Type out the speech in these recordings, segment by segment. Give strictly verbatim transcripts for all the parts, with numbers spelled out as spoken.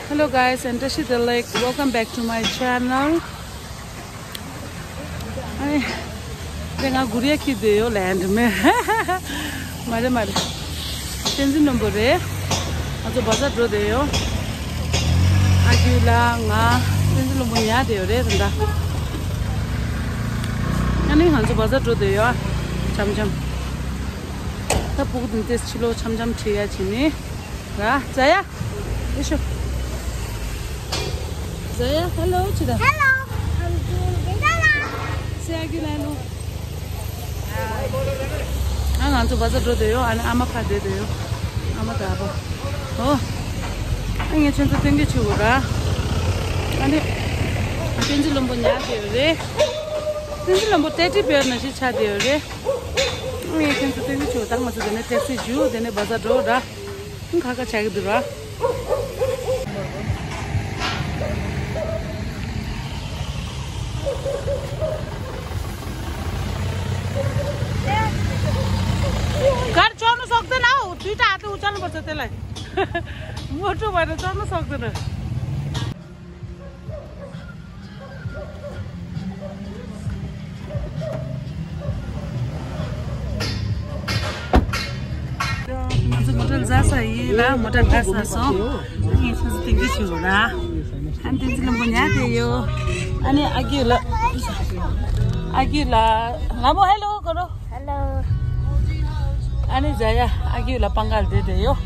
Hello guys and བཀྲ་ཤིས་བདེ་ལེགས། Welcome back to my channel. ཨ་ནི། དེ་ང་གུ་རི་ཡ་ཁྱེར་བསྡད་ཡོད་ལན་མེ། མ་རེད་མ་རེད། བསྟན་འཛིན་ནོར་བུ་རེད། ང་ཚོ་བ་ཛར་འགྲོ་བསྡད་ཡོད། ཨ་ཁུ་ལ་ང་བསྟན་འཛིན་ནོར་བུ་ཉལ་བསྡད་ཡོད་རེད་ད། ཨ་ནི་ང་ཚོ་བ་ཛར་འགྲོ་བསྡད་ཡོད། འཆམ་འཆམ། ད་ཕྲུ་གུ་དེ་ཚོ་ཕྱི་ལོགས་འཆམ་འཆམ་ཁྲིད་ཡ་བྱེད་ནི། ར། ཛ་ཡ། ཨེ་ཤོ། ཛ་ཡ་ཧེ་ལོ་ཅི་ད། Hello. I'm doing this. Say ཨ་ཁུ་ལ་ཧེ་ལོ། ཨ་ང་ཚོ་བ་ཛར་འགྲོ་བསྡད་ཡོད། ཨ་ནི་ཨ་མ་ཕར་བསྡད་བསྡད་ཡོད། ཨ་མ་དང་ཨ་ཕ། ཨོ། ཨ་ངས་ཁྱེད་ཚོ་སྟོན་གི་བྱེད་དགོས་ར། ཨ་ནི། བསྟན་འཛིན་ལྷུན་པོ་ཉལ་བསྡད་ཡོད་རེད། བསྟན་འཛིན་ལྷུན་པོ་ཏེ་ཊི་བེར་ནང་བཞིན་ཆགས་བསྡད་ཡོད་རེད། ཨ་ངས་ཁྱེད་ཚོ་སྟོན་གི་བྱེད་དགོས། ད་ང་ཚོ་དེ་ནས་ཊེག་སི་བརྒྱུད་དེ་ནས་བ་ཛར་འགྲོ་ར། ཁ་ཁ་ཆགས་ཀྱི་འདུག་ར། གར་ཅོ་ནུ་སོག་ཏེ་ན་འོ་དུས་ད་ཨ་ཏུ་ཅོ་ནུ་བར་ཚ་ཏེ་ལ། མོ་ཊ་བར་ཅོ་ནུ་སོག་ཏེ་ན། ང་ཚོ་མོ་ཊ་འཛེགས་ཚར་ཡིན་ལ། མོ་ཊ་འགག་ཚར་སོང་། ངས་ཁྱེད་ཚོ་སྟོན་གི་བྱེད་དགོས་ར། ཨ་ནི་བསྟན་འཛིན་ལྷུན་པོ་ཉལ་བསྡད་ཡོད། ཨ་ནི་ཨ་ཁུ་ལ། ཨ་ཁུ་ལ། ལ་མོ་ཧེ་ལོ་ཀོ་རོ། Hello. ཨ་ནི་ཛ་ཡ་ཨ་ཁུ་ལ་པང་ཁ་ལ་བསྡད་བསྡད་ཡོད།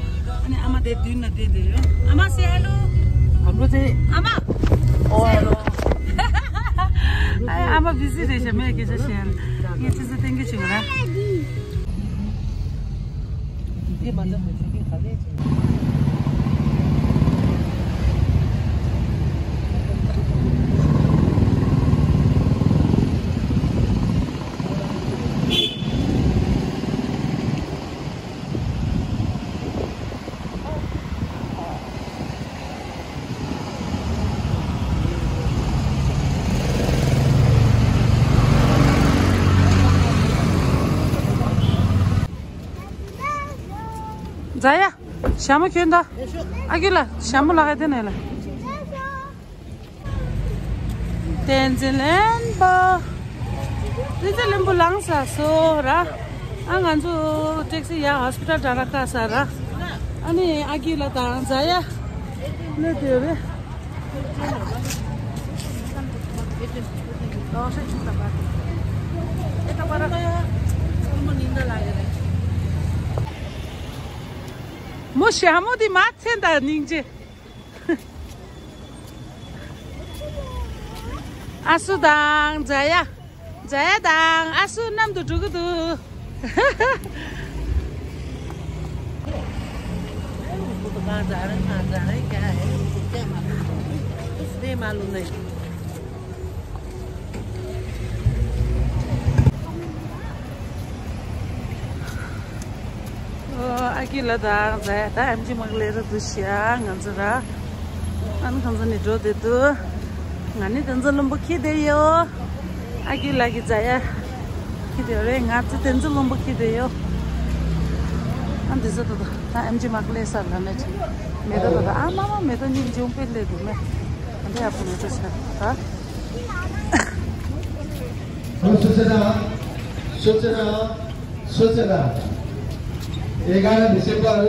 ཨ་ནི་ཨ་མ་དེ་མདུན་ལ་བསྡད་བསྡད་ཡོད། ཨ་མ་སེ་ཧེ་ལོ། ཨ་མ་སེ། ཨ་མ་ཨོ་ཧེ་ལོ། ཨ་ཨ་མ་བི་ཟི་རེད་ཤག་མེད་སྐད་ཆ་བཤད། ངས་ཁྱེད་ཚོ་སྟོན་གི་བྱེད་དགོས་ར། ཛ་ཡ། ཞྭ་མོ་གྱོན་ད། ཨ་ཁུ་ལ་ཞྭ་མོ་ལག་ཡ་དེ་ནས་ལ། བསྟན་འཛིན་ལྷུན་པོ། བསྟན་འཛིན་ལྷུན་པོ་ལངས་ཚར་སོང་ར། ཨ་ང་ཚོ་ཊེག་སི་ཡ་ཧོ་སི་པི་ཊལ་འདྲ་ལ་བཀག་ཚར་ར། ཨ་ནི་ཨ་ཁུ་ལ་དང་ཛ་ཡ་སླེབས་བསྡད་ཡོད་རེད། མོ་ཞྭ་མོ་དེ་མ་ཚད་ད་སྙིང་རྗེ། ཨ་སུ་དང་ཛ་ཡ། ཛ་ཡ་དང་ཨ་སུ་མཉམ་དུ་འགྲོ་གི་འདུག། ཨོ་ཨ་ཁུ་ལ་དང་ཛ་ཡ་ད་ཨེམ་ཆི་མག་ལས་ར་འདུག་ཤག་ང་ཚོ་ར། ཨ་ནི་ཁོང་ཚོ་ནི་འགྲོ་བསྡད་འདུག། ང་ནི་བསྟན་འཛིན་ལྷུན་པོ་འཁྱེར་བསྡད་ཡོད། ཨ་ཁུ་ལགས་ཀྱི་ཛ་ཡ་འཁྱེར་བསྡད་ཡོད་རེད། ང་ཚོ་བསྟན་འཛིན་ལྷུན་པོ་འཁྱེར་བསྡད་ཡོད། ཨ་འདི་ཚོ་ད་ད་ཨེམ་ཆི་མག་ལས་ས་ལ་མེད་ཅིག་མེ་ཏོག་ད་ད་ཨ་མ་མ་མེ་ཏོག་གཉིས་འབྱུང་སྤེལ་ལས་འདུག་མེད། ཨ་འདི་ཡག་པོ་མེ་ཏོག་ཆགས་ད། सूचना, सूचना, सूचना। एघार डिसेम्बर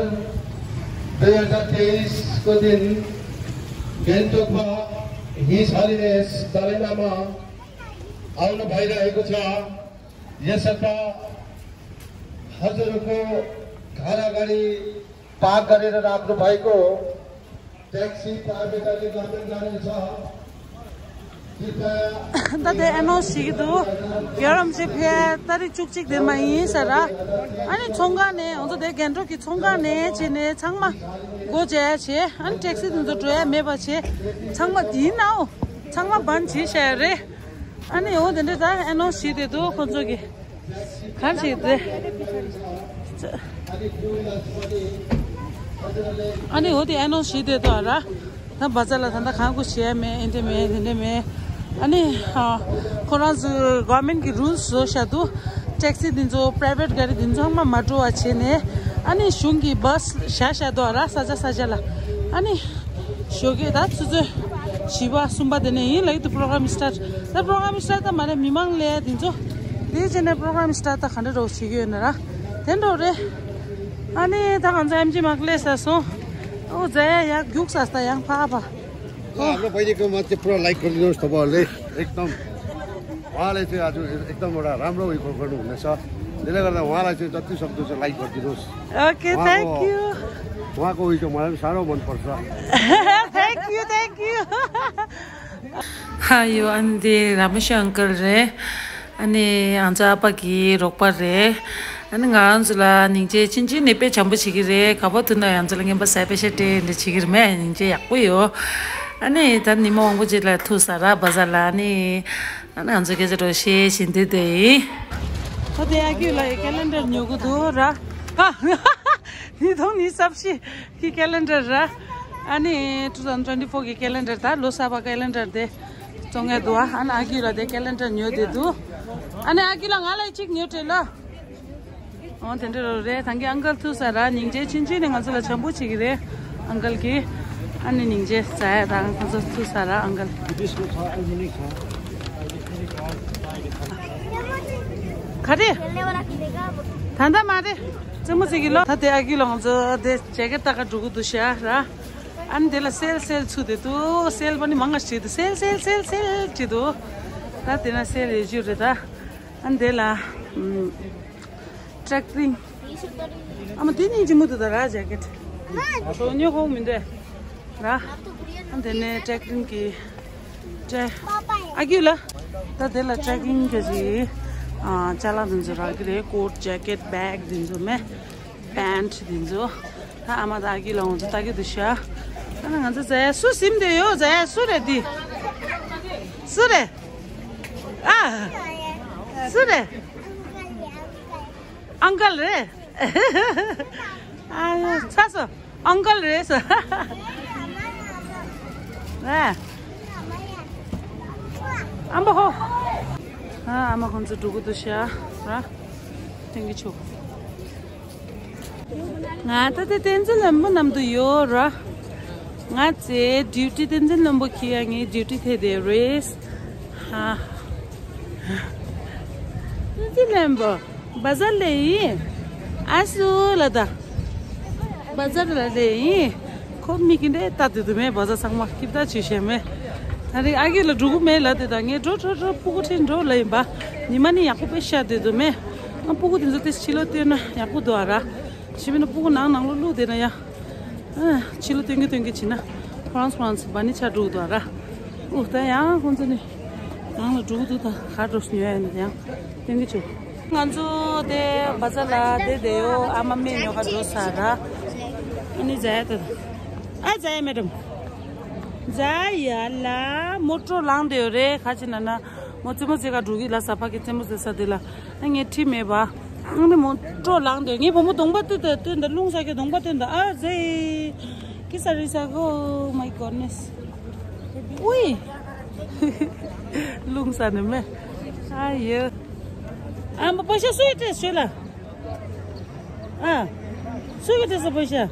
दुई हजार तेइसको दिन गान्तोकमा हिज हरिणेश दलाईलामा आउनु भइरहेको छ। यसर्थ हजुरहरूको घर अगाडि पार्क गरेर राख्नुभएको ट्याक्सी प्राइभेट अनि गभर्मेन्ट गाडी छ। कृपया ད་དེ་ཨ་ནོན་སི་ཞིག་འདུག། རྒྱལ་རམ་ཞིག་ཕེ་ཏ་རིག་བཅུ་གཅིག་དེ་མ་ཡིན་ཟེར་ར། ཨ་ནི་ཚོང་ཁང་ནས་ང་ཚོ་དེ་རྒན་འགྲོ་གི་ཚོང་ཁང་ནས་བྱས་ནས་ཚང་མ་སྒོ་འབྱེད་ཡ་བྱས། ཨ་ནི་ཊེག་སི་དེ་ཚོ་འགྲོ་ཡ་མེད་པ་བྱས། ཚང་མ་དེ་ཡིན་ནའོ། ཚང་མ་བན་བྱས་བཞག་ཡ་རེད། ཨ་ནི་འོ་དེ་འདྲ་ད་ཨ་ནོན་སི་ཞིག་དེ་འདུག་ཁོང་ཚོ་གི། གང་ཞིག་དེ། ཨ་ནི་འོ་དེ་ཨ་ནོན་སི་ཞིག་དེ་འདུག་ར། ད་བ་ཛར་ལ་ད་ལྟ་གང་དགོས་བྱེད་ཡ་མེད། ཨེ་འདྲ་མེད་དེ་འདྲ་མེད། ཨ་ནི་ཨ་ཁོ་རང་ཚོ་གོ་ཝར་མེན་གི་རུལ་བཟོ་བཞག་འདུག། ཊེག་སི་དེ་ཚོ་པ་རའི་ཝེ་ཊི་ག་རི་དེ་ཚོ་ཚང་མ་མ་འགྲོ་བ་བྱས་ནས། ཨ་ནི་གཞུང་གི་བྷ་སི་བཞག་བཞག་འདུག་ར། ས་ཆ་ས་ཆ་ལ། ཨ་ནི་ཞོགས་ཀས་ད་ཆུ་ཚོད་བཞི་པ་གསུམ་པ་དེ་ནས་ཡིན་ལབ་ཀྱི་འདུག་པོ་རོ་གྷ་རམ་སི་ཊར་ཊི། ད་པོ་རོ་གྷ་རམ་སི་ཊར་ཊི་ཊི་ད་མ་རེད། མི་མང་སླེབས་དེ་ཚོ། དེ་རྗེས་ནས་པོ་རོ་གྷ་རམ་སི་ཊར་ཊི་ཊི་ད་ག་འདྲ་རོགས་བྱེད་ཀྱི་ཡོད་ན་ར། དེ་འདྲ་རེད། ཨ་ནི་ད་ང་ཚོ་ཨེམ་ཆི་མ་སླེབས་ས་སོང་། ཨོ་ཛ་ཡ་ཡ་རྒྱུགས་ས་ས་ཡང་ཕ་ཕ། ལ་ལ་भाइले को मात्रै पुरा लाइक गरिदिनुहोस् तपाईँहरूले। एकदम उहाँले चाहिँ आज एकदम एउटा राम्रो उयो गर्नुहुनेछ। त्यसले गर्दा उहाँलाई चाहिँ जति सक्दो चाहिँ लाइक गरिदिनुहोस्। Okay, thank you. उहाँको उयो चाहिँ मलाई पनि साह्रो मनपर्छ। Thank you, thank you. ཧ་ཡོ། ཨ་ནི་དེ་ར་མ་ཤོ་ཨང་ཀལ་རེད། ཨ་ནི་ང་ཚོ་ཨ་ཕ་གི་རོགས་པ་རེད། ཨ་ནི་ང་ཚོ་ལ་སྙིང་རྗེ་ཆུང་ཆུང་ནས་དཔེ་བྱམས་པོ་བྱེད་ཀྱི་རེད། ག་པར་ཐུག་ན་ང་ཚོ་ལ་རྔན་པ་ཟས་པེ་ཤ་སྤྲད་འདྲ་བྱེད་ཀྱི་རེད་མེ། སྙིང་རྗེ་ཡག་པོ་ཡོད། ཨ་ནི་ད་ཉི་མ་མང་པོ་རྗེས་ལ་ཐུག་ས་ར་བ་ཟ་ལ། ཨ་ནི་ཨ་ནི་ང་ཚོ་སྐད་ཆ་འདྲ་བཤད་བཞིན་དུ་དེ་ཡིན། ད་དེ་ཨ་ཁུ་ལ་ཡི་ཀེ་ལེན་ཌར་ཉོ་གི་འདུག་ར། ཉིས་སྟོང་ཉི་ཤུ་རྩ་བཞི་གི་ཀེ་ལེན་ཌར་ར། ཨ་ནི་two thousand twenty four གི་ཀེ་ལེན་ཌར། ད་ལོ་གསར་པ་ཀེ་ལེན་ཌར་དེ་བཙོང་ངེ་འདུག་ཨ་ནི་ཨ་ཁུ་ལ་དེ་ཀེ་ལེན་ཌར་ཉོས་བསྡད་འདུག་ཨ་ནི་ཨ་ཁུ་ལ་ང་ལ་གཅིག་ཉོས་སྤྲད་ལ། འོ་དེ་འདྲ་རོ་རེད། ད་གིན་ཨང་ཀལ་ཐུག་ས་ར། སྙིང་རྗེ་ཆུང་ཆུང་ནས་ང་ཚོ་ལ་བྱམས་པོ་བྱེད་ཀྱི་རེད་ཨང་ཀལ་གྱིས། ཨ་ནི་སྙིང་རྗེ་ཟ་ཡ་དང་ཁོ་ཚོ་ཐུག་ས་ར་ཨང་ཀལ། ག་རེ། ད་ད་མ་རེད། རྩེད་མོ་རྩེ་གི་ལོ། ད་དེ་ཨ་ཁུ་ལ་ང་ཚོ་དེ་ཇེ་ཀེཊ་ལྟ་ག་འགྲོ་གི་འདུག་ཤག་ར། ཨ་ནི་དེ་ལ་སེལ་སེལ་ཚུགས་བསྡད་འདུག་སེལ་པ་ནི་མང་ང་བྱེད་འདུག་སེལ་སེལ་སེལ་སེལ་བྱེད་འདུག་ད་དེ་ན་སེལ་ཡོད་རྒྱུ་རེད་ད། ཨ་ནི་དེ་ལ་ཨམ། ཀྲེག་རིང་། ཨ་མ་དེ་གཉིས་ཅི་མོ་འདུག་ད་ར་ཇེ་ཀེཊ། ཁྱོད་ཉོ་ཁོག་མི་འདུག་ར། ཨ་དེ་ནས་ཀྲེག་རིང་གི་ཀྲེ། ཨ་ཁུ་ལ། ད་དེ་ལ་ཀྲེག་རིང་གི་ཅི། ཨ་ཅ་ལག་དེ་ཚོ་རག་གི་རེད། ཀོཊ་ཇེ་ཀེཊ་བེག་དེ་ཚོ་མེ། པེན་ཊི་དེ་ཚོ། ད་ཨ་མ་ད་ཨ་ཁུ་ལ་ང་ཚོ་ལྟ་གི་འདུག་ཤག་ད་ང་ཚོ་ཟ་ཡ་སུ་ཟིན་བསྡད་ཡོད། ཟ་ཡ་སུ་རེད་འདི། སུ་རེད། ཨ། སུ་རེད། ཨང་ཀལ་རེད། ཨ་ཡོ་ཚ་སོ། ཨང་ཀལ་རེད་སོ། ཨ། ཨམ་བོ་ཧོ། ཨ་ཨ་མ་ཁོང་ཚོ་འགྲོ་གི་འདུག་ཤག་ར། ཐེང་གི་ཆུ། ང་ད་ལྟ་བསྟན་འཛིན་ལྷུན་པོ་མཉམ་དུ་ཡོད་ར། ང་ཚེ་ཌིའུ་ཊི་བསྟན་འཛིན་ལྷུན་པོ་ཁྱེར་ཡ་ངའི་ཌིའུ་ཊི་ཐེ་དེ་རེད། ཧ། བསྟན་འཛིན་ལྷུན་པོ། བ་ཟར་ལས་ཡིན། ཨ་སུ་ལ་ད། བ་ཟར་ལ་ལས་ཡིན། ཁོ་མི་གི་འདྲེ་ལྟ་དུས་དུ་མེད་བ་ཟར་ཚང་མ་ཁྱིབ་ད་ཆུ་ཤེས་མེད། ད་རེས་ཨ་ཁུ་ལ་འགྲོ་གི་མེད་ལ་དེ་ད་ངས་འགྲོ་འགྲོ་འགྲོ་སྤུ་གུ་ཁྲིད་འགྲོ་ལ་ཡིན་པ། ཉི་མ་ནི་ཡག་པོ་དཔེ་ཤར་དུས་དུ་མེད། ང་སྤུ་གུ་དེ་ཚོ་དེ་ཕྱི་ལོགས་བསྟན་ན་ཡག་པོ་འདུག་ཨ་ར། ཞི་མི་ན་སྤུ་གུ་ནང་ནང་ལོགས་བླུགས་བསྡད་ན་ཡ། ཨ། ཕྱི་ལོགས་སྟོན་གི་སྟོན་གི་བྱེད་ན། ཁོ་རང་ཁོ་རང་ཚོ་བ་ནི་ཆ་འགྲོ་གི་འདུག་ཨ་ར། ཨུ་ད་ཡང་ཁོང་ཚོ་ནི། ནང་ལ་འགྲོ་གི་འདུག་ད་ག་འགྲོ་ཉོ་ཡ་ནི་ད་ཡང་སྟོན་གི་བྱོས། ང་ཚོ་དེ་བ་ཟ་ལ་དེ་དེ་ཡོ་ཨ་མ་མེ་ཉོ་ག་འགྲོ་ས་ར། ཨ་ནི་ཛ་ཡ་ད། ཨ་ཛ་ཡ་མེ་ཌམ། ཛ་ཡ་ལ་མོ་ཊ་ལངས་དེ་ཡོ་རེད། ག་ཅི་ན་ན་མོ་རྩེད་མོ་རྩེ་ག་འགྲོ་གི་ལ་ས་ཕ་གི་རྩེད་མོ་རྩེ་ས་དེ་ལ། ཨ་ངས་ཁྲིད་མེད་པ། ཨ་ནི་མོ་ཊ་ལངས་དེ་ངའི་བུ་མོ་གདོང་པ་སྟོན་ད་སྟོན་ད་རླུང་ས་གི་གདོང་པ་སྟོན་ད་ཨ་ཛེ། ཀི་ས་རི་ས་གོ། Oh my goodness. ཨུའི། རླུང་ས་ནི་མེ། ཨ་ཡེ། ཨ་མ་པ་ཤ་སུའི་ཏྲེ་ཤོད་ལ། ཨ། སུ་གི་དེ་ཚོ་པོ་ཤ།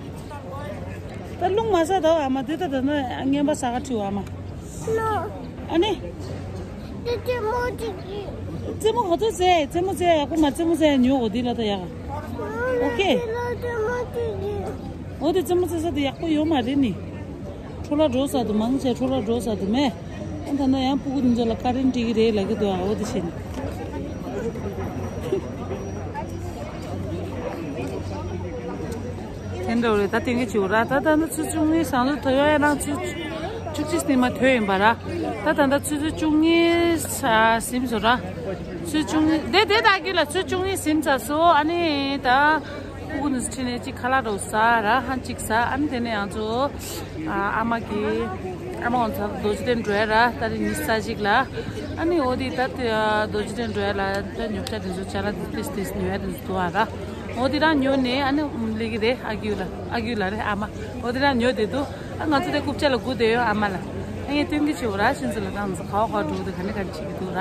ད་རླུང་མ་ཟ་དོ་ཨ་མ་དེ་ད་ད་ན་རྔན་པ་ཟ་ག་ཁྲིད་ཨ་མ། ཨ་ནི། རྩེད་མོ་ཧོ་ཚོ་ཟེ་རྩེད་མོ་ཟེ་ཡག་པོ་མ་རྩེད་མོ་ཟེ་ཉོ་གོ་དེ་ལ་ད་ཡག་ཨོ་ཁེ། ཨོ་དེ་རྩེད་མོ་རྩེ་ས་དེ་ཡག་པོ་ཡོད་མ་རེད་ནི། འཕྲོ་བརླག་འགྲོ་ས་དུ་མང་ཆེ་འཕྲོ་བརླག་འགྲོ་ས་དུ་མེད། ཨ་ད་ནི་ཡང་སྤུ་གུ་དེ་ཚོ་ལ་ཀ་རེན་སྤྲད་ཀྱི་རེད་ལབ་ཀྱི་འདུག་ཨ་འོ་དེ་བྱས་ནས། དེ་འདྲ་རེད་ད་དེང་གི་བྱེད་ར་ད་ད་ནི་ཆུ་ཆུང་ངུའི་བཟང་ལུགས་ཐོ་ཡོ་ཡ་རང་ཆུ་བཅུ་གཅིག་སྟེང་མ་ཐོས་ཡིན་པ་ར། ད་ད་ད་ཆུ་ཚོད་བཅུ་གཉིས་ཟིན་སོ་ར། ཆུ་བཅུ་གཉིས་དེ་དེ་ད་གི་ལ་ཆུ་བཅུ་གཉིས་ཟིན་ཚར་སོ་ཨ་ནི་ད། སྤུ་གུ་ནི་ཁྲིད་ནས་གཅིག་ཁ་ལག་རོ་ཟ་ར་ཧན་གཅིག་ཟ་ཨ་ནི་དེ་ནས་ང་ཚོ་ཨ་མ་གི་ཨ་མ་ང་ཚོ་རྡོ་རྗེ་གདན་འགྲོ་ཡ་ར་ད་རེས་ཉི་ཤུ་རྩ་གཅིག་ལ་ཨ་ནི་འོ་དེ་ད་རྡོ་རྗེ་གདན་འགྲོ་ཡ་ལ་ད་ཉོ་ཆ་དེ་ཚོ་ཅ་ལག་དེ་ཏིས་ཏིས་ཉོ་ཡ་དེ་ཚོ་འདུག་ཨ་ར་འོ་དེ་རང་ཉོ་ནས་ཨ་ནི་ལི་གི་རེད་ཨ་གུ་ལ་ཨ་གུ་ལ་རེད་ཨ་མ་འོ་དེ་རང་ཉོ་དེ་འདུག་ཨ་ང་ཚོ་དེ་རྐུབ་ཆ་ལ་སྒུག་བསྡད་ཡོད་ཨ་མ་ལ་ཨ་ངས་སྟོན་གི་བྱེད་འོ་ར་ཤིན་ཙི་ལ་ད་ང་ཚོ་ག་བ་ག་བ་འགྲོ་གི་འདུག་ག་ནས་ག་ནས་བྱེད་ཀྱི་འདུག་ར།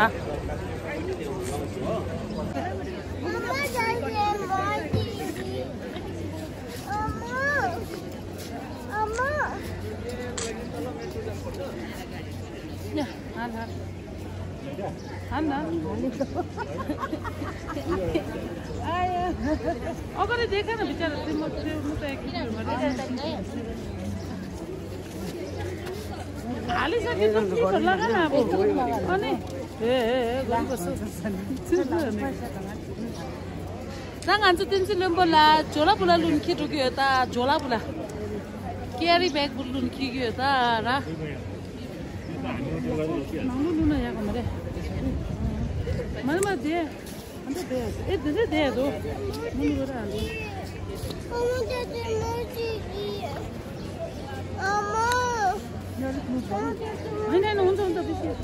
अगर देखा ना बेचारा, तुम मत, तुम तो एक ही उम्र है। खाली सा के तो ठीक लगा ना अब। अने, ए, ए, ए, गरी बस। ད་ང་ཚོ་བསྟན་འཛིན་བློན་པོ་ལ་ཇོ་ལ་བུ་ལ་བླུན་འཁྱེར་འགྲོ་གི་ཡོད་ད། ཇོ་ལ་བུ་ལ་ཀེ་རི་བེག་བུ་བླུན་འཁྱེར་གི་ཡོད་ད་ར། ནང་ལོ་བླུན་ན་ཡག་གི་མ་རེད། མ་རེད་མ་རེད། དེ་ཨ་འདྲ་བསྡད་ཡ། ཨེ་དེ་འདྲ་བསྡད་ཡ་འདུག་མི་ནི་བ་ར་འདུག་ཨ་ནེ་ནེ་འོང་ཙང་ད་བི་ཤེས།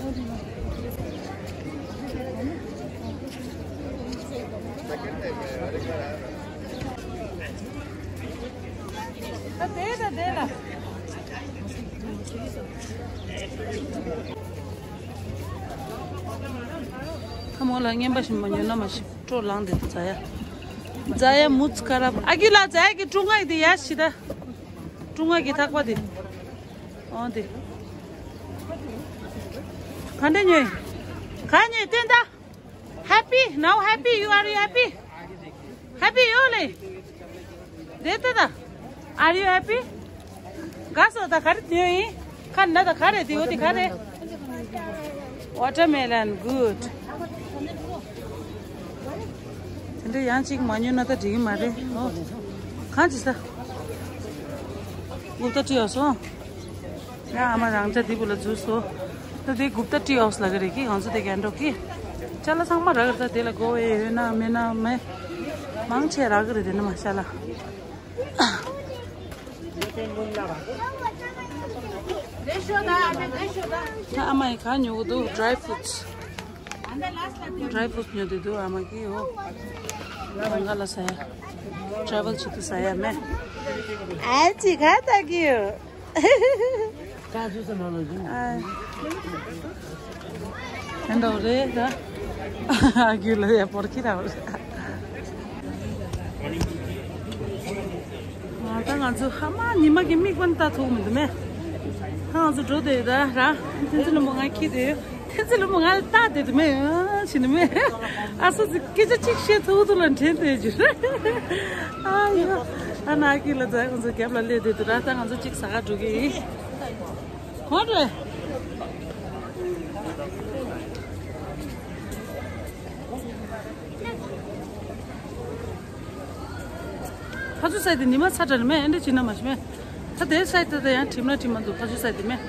ད་དེ་ད་དེ་ལ། ཁ་མོ་ལ་རྔན་པ་ཞིམ་པོ་ཉོ་ན་མ་ཞིམ་སྤྲོ་ལངས་དེ་ཛ་ཡ། ཛ་ཡ་མུ་ཙི་ཁ་རབ་ཨ་ཀི་ལ་ཛ་ཡ་གི་ཀྲུང་ཨ་དེ་ཡ་ཤི་ད། ཀྲུང་ཨ་གི་ཐག་པ་དེ། ཨོ་དེ། ག་འདྲ་ཉོས། ག་ཉོས་བསྟན་ད། Happy? Now happy? You are you happy? Happy you le? Deta da? Are you happy? Gaso da kare tiyo yi? Kan na da kare tiyo ti kare? Watermelon, good. Tende yang chik manyo na ta digi mare. Oh. Kan chisa? Gupta tiyo so. ཡ་ཨ་མ་རང་ཅག་འདི་བུ་ལ་འཛུལ་སོ། ད་དེ་གུཔྟ་ཊི་ཧའུ་སི་ལ་གི་རེད་ཀི། ང་ཚོ་དེ་ག་འགྲོ་ཀི། ཅ་ལག་ཚང་མ་རག་གི་རེད། ད་དེ་ལ་དགོས་ཡས་ཡོད་ན་མེད་ན་མེད། མང་ཆེ་རག་གི་རེད། དེ་ནི་མ་ཤ་ལ། ད་ཨ་མ་ཡི་ག་ཉོ་གི་འདུག་ཌ་རའི་ཕུ་རུ་ཊི་སི། ཌ་རའི་ཕུ་རུ་ཊི་སི་ཉོ་དེ་འདུག་ཨ་མ་གི་ཡོ། རང་ག་ལ་ཟ་ཡ། ཊེ་རེ་ཝལ་བྱེད་དུས་ཟ་ཡ་མེད། ཨ་ཅི་ག་ད་གི་ཡོ། ཨ། ཨེ་འདྲ་རེད་ད། ཨ་རྒྱུ་ལ་ཡ་པོར་ཁྱི་ར་བ་རེད། ད་ང་ཚོ་ཧ་མ་ཉི་མ་གི་མིག་པ་ནི་ལྟ་ཐུབ་མི་འདུག་མེ། ད་ང་ཚོ་འགྲོ་དེ་ད་ར། ཐེན་ཚི་ལོ་མོ་ང་ཁྱི་དེ་ཡོད། ཐེན་ཚི་ལོ་མོ་ང་ལ་ལྟ་དེ་དུ་མེ། ཨ་ཞི་ནི་མེ། ཨ་སོ་ཚི་སྐད་ཆ་གཅིག་བཤད་ཐུབ་ཐུབ་ལ་དྲན་དེ་རྒྱུ་རེད། ཨ་ཡོ། ཨ་ན་ཁྱི་ལ་ཛ་ཡ་ང་ཚོ་རྒྱབ་ལ་སླེབས་དེ་དུ་ར། ད་ང་ཚོ་གཅིག་ཟ་ག་འགྲོ་གི་ཡིན། གོ་རེད། ཕ་ཚུ་སའི་དེ་ཉི་མ་ཚ་དྲགས་མེད། ཨེ་འདྲ་བྱེད་ན་མ་ཤི་མེད། ད་དེ་སའི་དེ་ད་ཡང་གྲིམ་ན་གྲིམ་མ་འདུག་ཕ་ཚུ་སའི་དེ་མེད།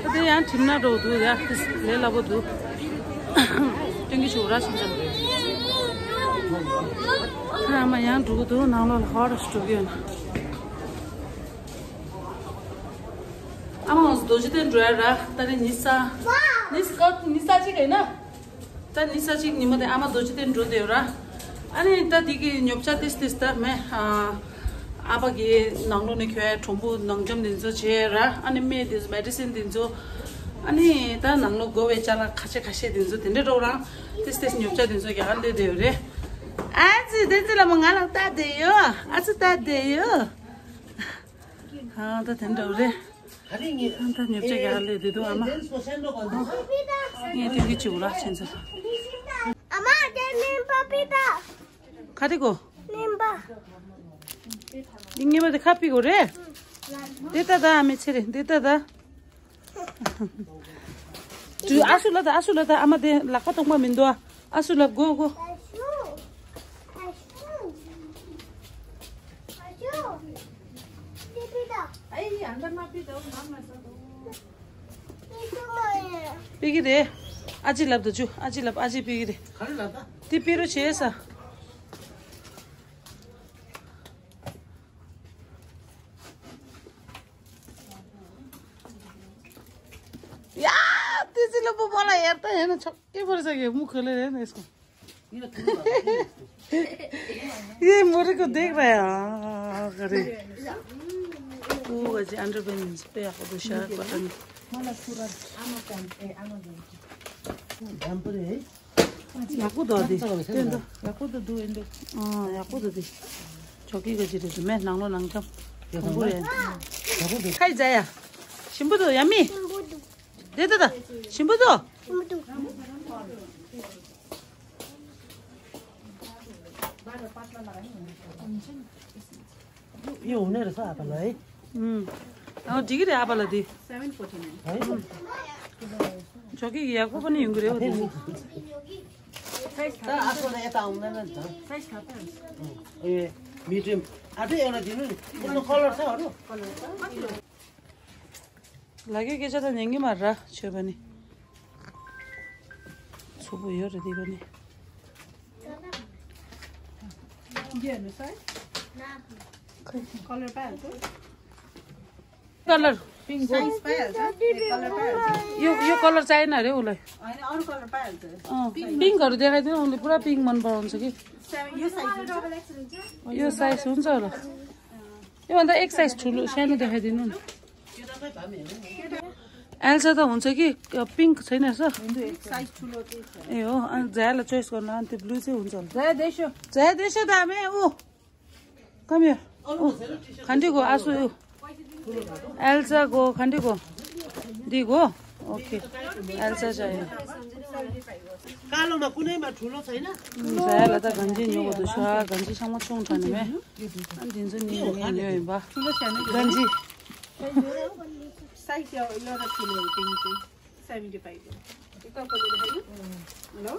ད་དེ་ཡང་གྲིམ་ན་འགྲོ་འདུག་ཡ་དེ་ལས་སླ་པོ་འདུག་སྟོན་གྱི་ཆུ་ར་ཤིང་ཙམ་རེད། ཨ་མ་ཡང་འགྲོ་གི་འདུག་ནང་ལོགས་ལ་ཧོ་ར་ཞིག་འགྲོ་གི་ཡོད་ན། ཨ་མ་ང་ཚོ་རྡོ་རྗེ་གདན་འགྲོ་ཡ་ར། ད་རེས་ཉི་ཤུ་རྩ། ཉི་ཤུ་རྩ་ཉི་ཤུ་རྩ་གཅིག་ཡིན་ན། ད་ཉི་ཤུ་རྩ་གཅིག་ཉི་མ་དེ་ཨ་མ་རྡོ་རྗེ་གདན་འགྲོ་བསྡད་ཡོད་ར། ཨ་ནི་ད་དེ་གི་ཉོ་ཆ་ཏིས་ཏིས་ད་མེ། ཨ་ཨ་ཕ་གི་ནང་ལོགས་ནས་ཁྱོད་གྲོང་པོ་ནང་འཇམ་དེ་ཚོ་བྱས་ར། ཨ་ནི་སྨན་དེ་ཚོ་མེ་ཌི་སིན་དེ་ཚོ། ཨ་ནི་ད་ནང་ལོགས་དགོས་པའི་ཅ་ལག་ཁ་ཤས་ཁ་ཤས་དེ་ཚོ་དེ་འདྲ་འགྲོ་རང་ཏིས་ཏིས་ཉོ་ཆ་དེ་ཚོ་རྒྱག་ག་སླེབས་བསྡད་ཡོད་རེད། ཨ་ཙི་དེ་ཚོ་ལ་མོ་ང་ལ་ལྟ་བསྡད་ཡོད། ཨ་ཙི་ལྟ་བསྡད་ཡོད། ཨ་ད་དེ་འདྲ་རེད། ཨ་ད་ཉོ་ཆ་རྒྱག་ག་སླེབས་བསྡད་འདུག་ཨ་མ། ངས་སྟོན་གྱི་བྱེད་དགོས་ར་ཁྱེད་ཚོ། ཨ་མ་དེ་སྨན་པ་པི་ཏ། ག་རེ་གོ། སྨན་པ། འདི་ངེས་པ་དེ་ཁ་ཕྱེ་དགོས་རེད། འདི་ལྟ་ད་ཨ་མའི་ཚེ་རེད་འདི་ལྟ་ད། དུ་ཨ་སུ་ལ་ད་ཨ་སུ་ལ་ད་ཨ་མ་དེ་ལག་པ་སྟོང་པ་མི་འདུག་ཨ་སུ་ལ་གོ་གོ། པི་གི་རེད། ཨ་ཅི་ལབ་ད་ཅུ་ཨ་ཅི་ལབ་ཨ་ཅི་པི་གི་རེད། ག་རེ་ལབ་ད། དེ་པི་རུ་བྱས་ས། ཡ། ཏི་ཙི་ལ་པོ་པོ་ལ་ཡར་ལྟ་ཡེ་ན་ཆོག་ཀེ་བར་ས་གེ་མུ་ཁ་ལེ་རེ་ནེ་སོ། ये मोरे को देख रहा है। हाँ, करे। वो वजह अंडर पे मींस पे आपको तो शायद पता नहीं। ཡག་པོ་འདུག་དེ། སྟོན་དང་། ཡག་པོ་འདུག་འདུག་ཨེ་འདུག་ཨ་ཡག་པོ་འདུག་དེ། ཆོག་གི་ག་ཅི་རེད་དེ་མེད་ནང་ལོ་ནང་འཁྱམ། དུམ་བུ་རེད། ཁ་ཡི་ཛ་ཡ། ཞིམ་པོ་འདུག་ཡ་མི། དེ་ད་ད། ཞིམ་པོ་འདུག་ཞིམ་པོ་འདུག यो हुने रहेछ आपालाई है। उम्। अँ, ठिकै रे आपालाई दि। है। झोकी याको पनि हिँगुरे हो दि। त आफूलाई यता आउँदैन नि त। ए, मिडियम। आफै एउटा दिनु नि। कुन कलर छ अरू? लाग्यो के छ त न्याङ्गी मार र छ्यो भने। छोपो यो र दि पनि। कलर पाइहाल्छ। कलर। साइज पाइहाल्छ। ए, कलर पाइहाल्छ। यो, यो कलर चाहिएन अरे उसलाई। होइन, अरू कलर पाइहाल्छ। अँ, पिङ्कहरू देखाइदिनु, उसले पुरा पिङ्क मन पराउँछ कि। सेभेन, यो साइज हुन्छ? यो साइज हुन्छ होला। योभन्दा एक साइज ठुलो, सानो देखाइदिनु न। एल्सा त हुन्छ कि, अ, पिङ्क छैन रहेछ? साइज ठुलो चाहिँ छ। ए हो, अनि जायालाई चोइस गर्नु, अनि त्यो ब्लू चाहिँ हुन्छ होला। जाया देशो। जाया देशो दामे, ऊ। Come here. ऊ, खान्डीको आसु, ऊ। एल्साको, खान्डीको। दिगो? ओके। एल्सा चाहियो। कालोमा कुनैमा ठुलो छैन? उम्, जायालाई त गन्जी न्योको दुस्वा, गन्जी सामा चुङ ठाने मे। अनि दिन्छु नि, नि न्यो हिम्बा। ठुलो सानो गन्जी। साइज यो, यो र ठुलो हो, तिन चाहिँ। सेभेन्टी फाइभ हो। यो कपालले देखायो? हेलो?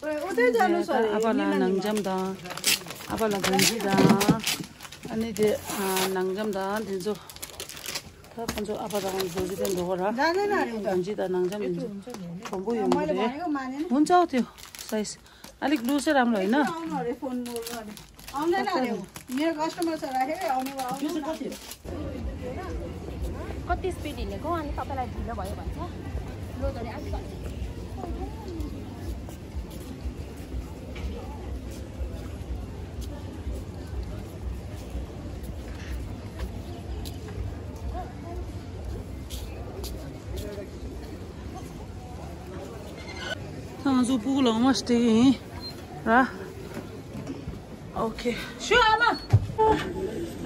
ओतै जानु छ अरे। आपालाई नङजम दा, आपालाई गन्जी दा, अनि त्यो, अँ, नङजम दा दिन्छु। त कन्जो आपालाई गन्जी दा दोगो र। जाँदैन अरे उता। गन्जी दा नङजम दिन्छु। भम्बु यो मैले भनेको मानेन। हुन्छ हौ त्यो साइज। अलिक लुजै राम्रो होइन? आउनु अरे, फोन गर्नु अरे। आउँदैन अरे ऊ। मेरो कस्टमर छ राखेर आउने भयो, आउनु न। कति स्पिड हिँडेको अनि तपाईँलाई ढिलो भयो भन्छ? लोड अरे आज ང་ཚོ་སྤུ་གུ་ལོང་མ་སྟེ་ཡིན་ར། ཨོ་ཁེ། ཤོ་ཨ་མ།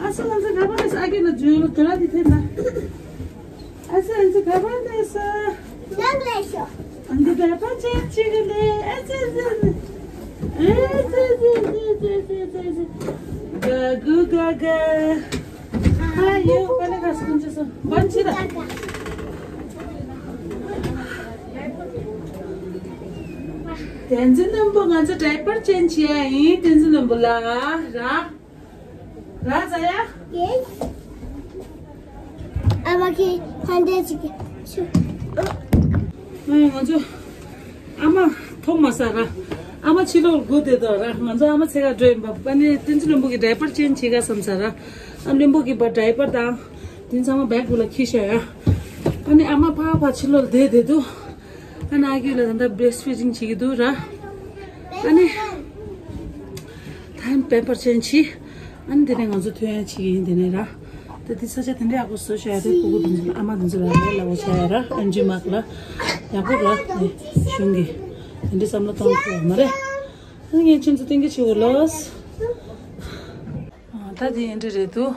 ཨ་སི་ང་ཚོ་ག་པར་འདུག་ཨ་ཁེ་ན་ཇུ་ལོ་དོ་ར་དི་ཐེན་ན། ཨ་སི་ང་ཚོ་ག་པར་འདུག་ཨ་འདི་ག་པར་ཅན་ཅིག་ལེ། ཨ་སི་ཨ་སི། ཨ་སི་ཨ་སི། ག་གུ་ག་ག། ཨ་ཡོ་ཀ་ལེ་ག་སུ་ཀུན་ཅི་སོ། བན་ཆི་ར། བསྟན་འཛིན་ལྷུན་པོ་ང་ཚོ་ཌའི་པར་ཅེན་བྱེད་ཡ་ཡིན། བསྟན་འཛིན་ལྷུན་པོ་ལ་ར། ར་ཛ་ཡ། ཡེ། ཨ་མ་ཁྱེད་ཕན་བདེ་ཅིག་ཨ་ང་ཚོ་ཨ་མ་ཐོག་མ་ས་ར། ཨ་མ་ཕྱི་ལོགས་སྒུག་བསྡད་དོ་ར། ང་ཚོ་ཨ་མ་ཚེ་ག་འགྲོ་ཡིན་པ། ཨ་ནི་བསྟན་འཛིན་ལྷུན་པོ་གི་ཌའི་པར་ཅེན་བྱེད་ག་བསམ་ས་ར། ཨ་ལྷུན་པོ་གི་པ་ཌའི་པར་དང་དེ་ཚང་མ་བེག་བུ་ལ་འཁྱེར་ཤག་ཡ། ཨ་ནི་ཨ་མ་ཕ་ཕ་ཕྱི་ལོགས་བསྡད་བསྡད་འདུག་ཨ་ནི་ཨ་ཁུ་ལ་ད་ལྟ་བྷི་རེསི་ཕི་ཌིང་བྱེད་ཀྱི་འདུག་ར། ཨ་ནི་ད་ཕེམ་པར་ཅེན་བྱས། ཨ་ནི་དེ་ནས་ང་ཚོ་ཐོན་ཡ་བྱེད་ཀྱི་ཡིན། དེ་ནས་ར། ད་དེ་ས་ཆ་དེ་འདྲ་ཡག་པོ་བཟོ་ཤག་ཡ། དེ་སྤུ་གུ་དེ་ཚོ་ཨ་མ་དེ་ཚོ་ལ་ལས་སླ་བོ་ཆགས་ཡ་ར། ཨན་ཇི་མག་ལ་ཡག་པོ་ར། གཞུང་གི་དེ་འདྲའི་བསམ་བློ་གཏོང་ཐུབ་མ་རེད། ཨ་ནི་ངས་ཁྱེད་ཚོ་སྟོན་གྱི་བྱེད་དགོས་ལོས། ད་དེ་འདྲ་རེད་འདུག་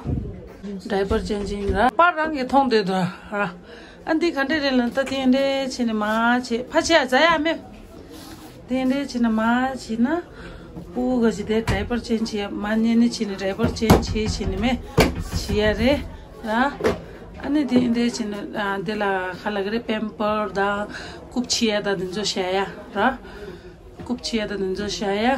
ཌའི་པར་ཅེན་བྱས་ར། པར་རང་གིས་མཐོང་བསྡད་འདུག་ར། ཨ་འདི་ག་འདྲ་རེད་ལབ་ན། ད་དེ་འདྲ་བྱས་ནས་མར་བྱས། ཕ་ཆེ་ཨ་ཛ་ཡ་མེ། དེ་འདྲ་བྱས་ནས་མར་བྱས་ན། སྤུ་གུ་ག་ཅི་དེ་ཌའི་པར་ཅེན་བྱས། མར་ཉལ་ནས་བྱས་ནས་ཌའི་པར་ཅེན་བྱས་བྱས་ནས་མེ་བྱས་ཡ་རེད་ར། ཨ་ནི་དེ་འདྲ་བྱས་ནས་ཨ་དེ་ལ་ག་ལབ་ཀྱི་རེད། ཕེམ་པར་དང་སྐུབ་བྱས་ཡ་དང་དེ་ཚོ་བྱས་ཡ་ར། སྐུབ་བྱས་ཡ་དང་དེ་ཚོ་བྱས་ཡ།